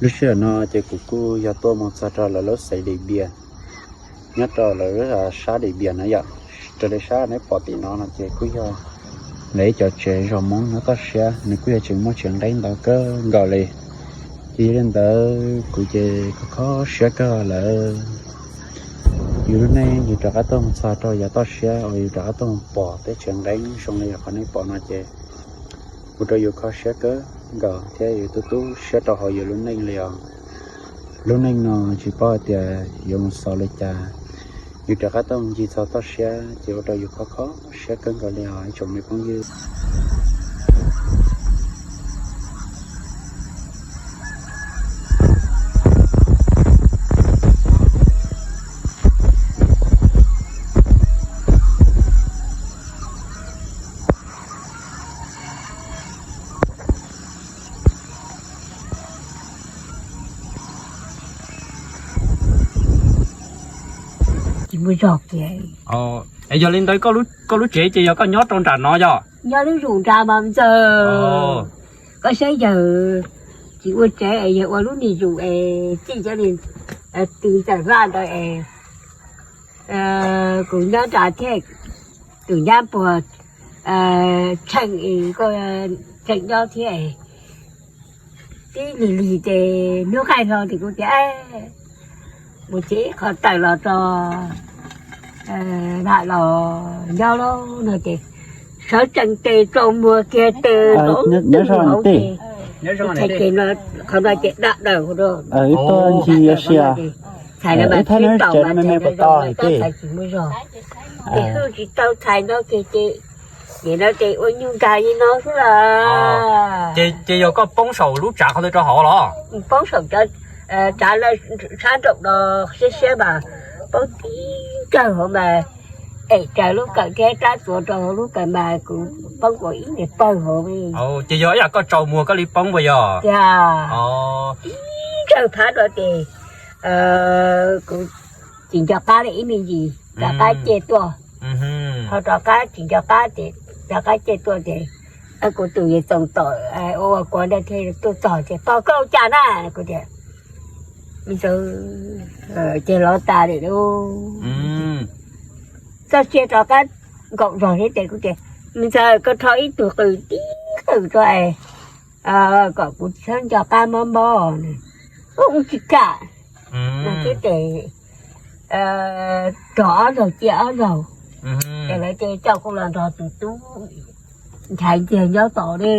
Lub sij hawm no ces kuv kuj yog tuaj mus txog rau lawv lub xeev Dej Npias, nyob rau lawv sab Dej Npias no yom. Raws li sab neb pom tim no no ces kuj yog lawv ib cov tsev zos Hmoob nyob toj siab, nws kuj yog tseem muaj tsev nqeeb ntau kawg nkaus li. Ces yog li ntawd kuv ces kuj kho siab kawg lawm. Yus lub neej yus rov qab tuaj mus txog rau yav toj siab uas yus rov qab tuaj mus pom tej tsev nqeeb zoo li yog qhov nej pom no ces ua rau yus kho siab kawg nkaus thiab yus tu tu siab rau hauv yus lub neej li os. Lub neej no tsis paub hais tias yuav mus xaus li cas, yus rov qab tuaj mus ncig txog toj siab ces ua rau yus kho kho siab kawg nkaus li os ib tsoom me phooj ywg. Tsis muaj zog kiag. Yog li ntawd koj lub tsev ces yog koj nyob rau nram no yog? Nyob lub zus nrad mas ntxawg. Koj saib yawg tsis ua tsev es yawg ua lub niag zus es txij cov niag tw ntxawm hlaj ntawd es kuv nyob nrad thiab, tus nyab puag tsheej, tsheej nyob thiab. Tib lig lig ces hnub qaij hlo ces kuv tias mus txiav ib qho taws los tso, mam los nyob lauj no ces sawv tsees tes tsaus muag kiag tes nyob zoo hauv ces, qhov no ces dab daws hu ib tug ncig ua sia, txhais no mas txhais tau mas txhais no zoo txhais tsis muaj zog. Ces hwj tsis tau txhais no ces ces nim no ces ua nyuag nkag li no xwb los. Ces yog koj poob saum lub tsav qhov ntawd rau hauv los? Poob saum cov tsav lawm sab nraum no siab siab mas poob tib ntsawg hauv mas, em raws lub kawm thiab rab txuas rau hauv lub kawm mas kuv poob ua ib niag pawg hauv. Ces yog ib yam koj tsaus muag koj li poob puas yog? Tib ntsawg phab no ces kuv tsis nco qab li ib me ntsis rov qab ciaj tuaj. Ho rov qab tsis nco qab ces rov qab ciaj tuaj ces kuv tus yawg Txoos Tom ua ua kuv ntawd thiaj tuaj txog tias pog koj ua cas na? Kuv tias me ntxawg, ces los tas li lauj. Txoj sia rov qab nkaum zog thiab ces kuv tias me ntxawg koj rho ib tug qws tib qws rau es kom kuv txhob nco qab mob mob. Ub tsis kam no thiab ces rog ob zaug cia ob zaug, ces lawv ces coj kuv los nrog tus tub nchaiv ntiag nyob tod li.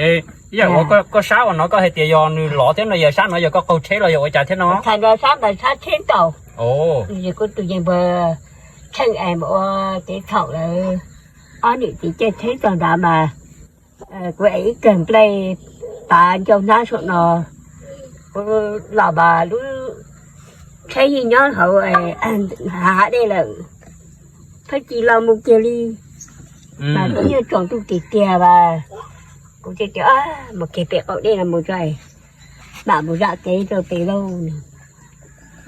Ib yam uas koj sab uas no koj hais tias yog nws lov thiab no yog sab no yog koj qaug tsheb los yog ua cas thiab no? Txhais no sab ntawd sab tsheb ntaus. Kuv tus yawg npawg Tsheej es mus ua kev txhaum lawm, ob niam txiv caij tsheb txog nrad mas kuv es ib kawg nplej pav ncauj hnab saum no, kuv los mas lub tsheb yeej nyob hauv hav dej lawm, pheej tsis los mus kiag li. Mas kuv yeej tsaus ntuj tiag tiag as, kuv thiaj tias mus kiag pem qaum dej no mus tso, mam mus zam kev rau pem lauj.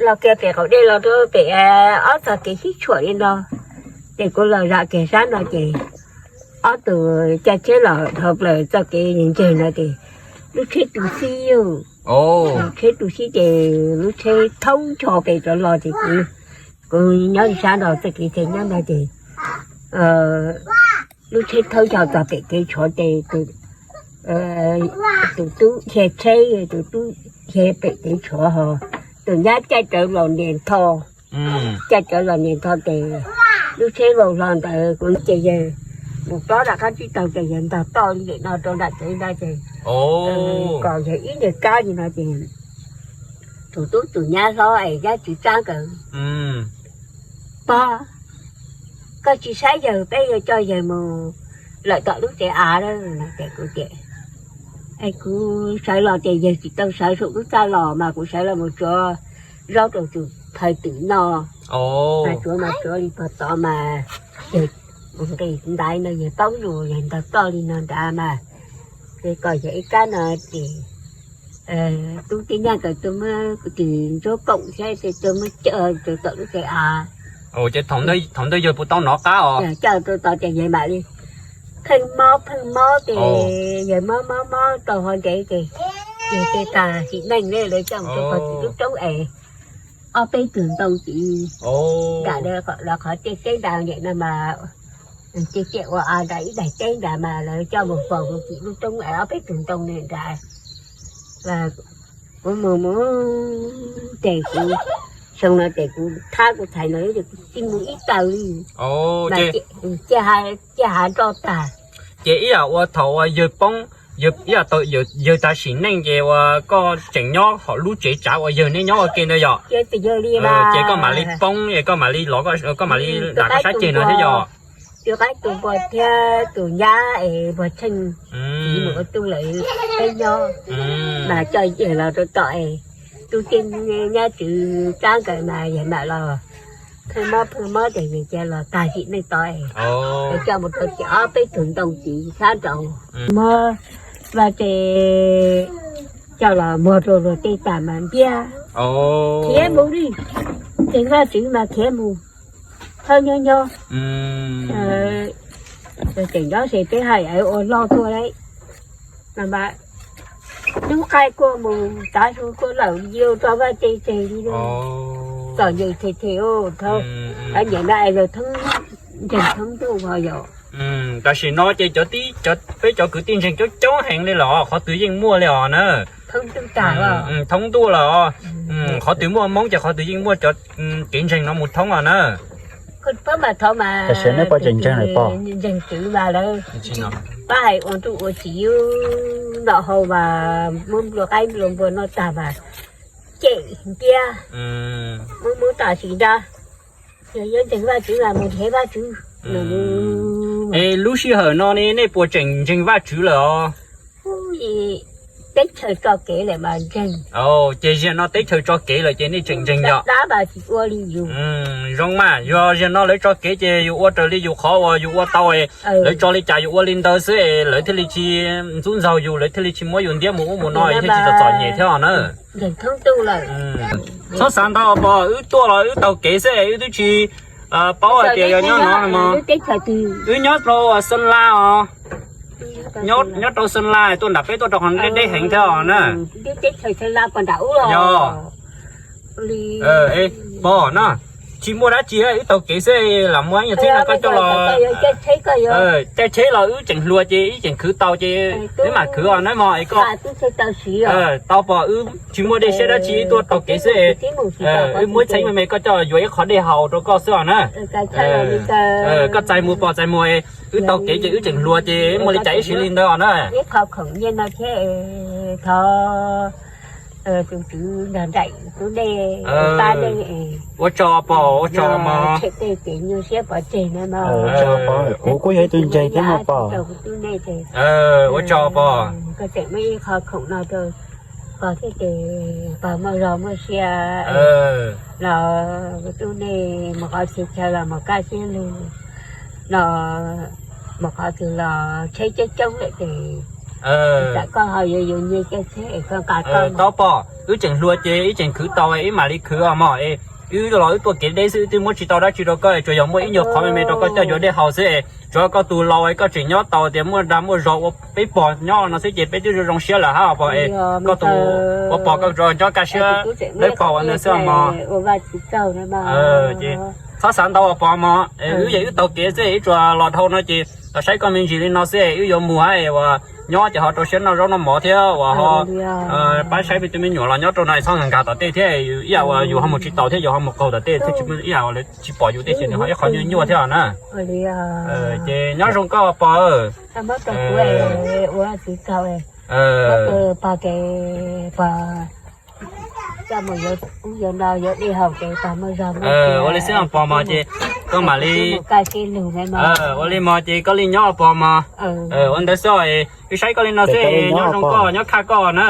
Los kiag pem qaum dej los rau pem ob txog kev sib tshuam li no, ces kuv los zam kiag sab no ces ob tug caij tsheb los dhau plaws txoj kev ntseg no ces lub tsheb tu xib, tsheb tu xib ces lub tsheb thaub ncho pem rov los ces kuv, kuv nyob sab nrog txoj kev txhe nyob ntag ces lub tsheb thaub ncho txog pem kev tshuav ces tus tub dhia tsheb, tus tub dhia pem kev tshuav ho tus nyab caij rawv los nias nto, caij rawv los nias nto ces lub tsheb vau hlo ntawd kuv ces yawg mus plob rov qab tib taug ces yawg ntog toj li nim no rau nram tsev ntag ces kom yawg ib niag kab li no ces tus tub tus nyab hlob es nyab tsis tsab nkawd, pog, koj tsis saib yawg peb yuav coj yawg mus lawm tom lub tsev av lawm no ces kuv tias kuv sawv los ces yawg tsis tau sawv saum lub txaj los mas kuv sawv los mus tsuav zaub rau tus phawj twm no, mas tsuav mas tsuav li pog tod mas yawg nqis ntaiv no yawg paub zus yawg ntog toj li no nrad mas, ces kom yawg ib kab no ces tub tib nyaj nkawd tuaj muab kuv tus ntsuab koom thiab tuaj muab coj rau tom lub tsev av. Ces thaum ntawd yawg puas tau nov qab os? Coj rau tod ces yawg mam li pheej mob pheej mob ces yawg mob mob mob tau ho ntev ces Ces tej tag sim neej ne lawv coj mus rau pog tim lub roob es ob peb tug ntoo tim nram lawv qhov tej teb ntawd nyem no mas, ces ciaj ua a nram ib daim teb ntawd mas lawv coj mus faus rau tim lub roob es ob peb tug ntoo ne nrad. Kuv mus mus ces kuv, xyoo no ces kuv thab kuv thaiv no ces kuv tsis mus ib taws li. Mas cia hav nroj tag. Ces ib yam ua thaum uas yawg poob, ib yam tau yawg tag sim neej ces uas koj tseem nyob hauv lub tsev tsav uas yawg neb nyob ua ke ntawd yom? Ces koj mam li poob es koj mam li los, koj mam li nram koj sab ceg no thiab yom? Tus qaib tus npua thiab tus nyab es npog tsheej, mus ua tub lawm peb nyob, mas coj yawg los rau tom es tub tij nyab tswv tsab nkawd mas yawg mam los phwj mob phwj mob ces yawg cia los tag sim neej tod es coj mus rau tim ob peb tug ntoo tim sab nraud. Mob vaj tse coj los muag rau luag tej tas mas ntiab, khiav mus li, tseem Vaj Tswv mas khiav mus, thawb nyob nyob. Tseem nyob se peb hais ua loj tuaj lawm, hnub qaij kuj mus tav su kuj lawm, yus rau vaj tse tseg li, txom nyem them them, nyiam na es lawv ntseeg thoob ntuj ho yom. Tam sim no ces peb cov kwv tij ntseeg coob coob heev li los qhov twg yeej muaj li os na. Thoob ntuj lawm, qhov twg muaj Hmoob ces qhov twg yeej muaj cov kev ntseeg no mus thoob os na. Tam sim no pog tseem ntseeg lawm pog? Ntseeg Tswv mas lawv pab hais ua ntuj ua tsiv, noj hau mas muab nplua qaib nplua npua noj tag mas cem ntiab, muab muab tam sim nrab, yog yuav ntseeg Vaj Tswv mas mus nrhiav Vaj Tswv. Es lub sij hawm no ne nej puas tseem ntseeg Vaj Tswv lawm os? Teb chaws tso kev lawm mas ntseeg. Ces ziag no teb chaws tso kev lawm ces nej tseem ntseeg yom? Dab mas tsis ua li yus. Zoo mas, yog ziag no lawv tso kev ces yus ua raws li yus qhov uas yus ua tau, lawv tso li cas yus ua li ntawd xwb es lawv thiaj li tsis ntxub ntxaug yus, lawv thiaj li tsis muab yus ntiab mus ub mus no thiaj tsis txom txom nyem thiab os na. Txhob xav ntau pog, wb tuaj los wb taug kev xwb es wb twb tsis paub hais tias yog nyob no mog. Wb nyob rau Xeeb Las os. Nyob rau Xeeb Las tuaj nram peb tuaj rau qhov deb deb heev thiab os na. Yog pog na, tsis muaj dab tsi, wb taug kev xwb, lam muaj ib nyuag tsheb no koj coj los, caij tsheb los wb tseem hluas ces wb tseem khwv tau ces wb mam khwv os na mog. Es koj tau pog, wb tsis muaj dej siab dab tsi, wb tuaj taug kev xwb. Wb muab txheeb me me koj coj yuav ib qho dej haus rau koj xwb os na. Koj txais mus pog, txais mus, wb taug kev ces wb tseem hluas ces muaj li cas wb siv li ntawd os na. Ua tsaug pog, ua tsaug mog. Kuv kuj yog ib tug ntseeg thiab mog pog. Ua tsaug pog. Pog thiab ces pog muaj zog muaj sia los kuv tub nej mus qhov txhia chaw los mus kaj siab lug los mus qhov twg los tsheb coob coob lawm ces tsam koj ho yuav yuav nyiaj caij tsheb es koj nqa koj. Tau pog, wb tseem hluas ces wb tseem khwv tau, wb mam li khwv os mog. Wb los wb tuaj kev deb xwb, wb twb muab tsis tau dab tsi rau koj, tsuas yog muaj ib nyuag qhov me me rau koj coj yuav dej haus xwb. Tsuav koj tus laus koj tseem nyob tau tias muaj dag muaj zog ua peb pog nyob no xwb ces peb twb zoo zoo siab lawm hab pog. Koj tus ua pog koj tsuas nyob kaj siab dawb paug ua ntawd xwb mog. Txhob xav ntau ua pog mog, wb yog wb taug kev xwb, wb tsuas los dhau no ces los saib koj me ntsis li no xwb, wb yuav mus hab uas nyob ces ho rau siab noj zaub noj mov thiab uas ho pab saib peb tus me nyuam los nyob rau no txhob nkag nkag tom tej thiab, ib yam uas yus ho mus tsis taus thiab yus ho mus qaug tom tej thiab tsis muaj ib yam uas lawv tsis pom yus tej ces nws ho ib qho nyuaj nyuaj thiab na. Ces nyob zoo koj pog. Ua li xwb pog mog ces koj mam li, ua li mog ces koj li nyob pog mog. Ua ntawd xwb, wb saib koj li no xwb, nyob zoo koj, nyob kaj koj na.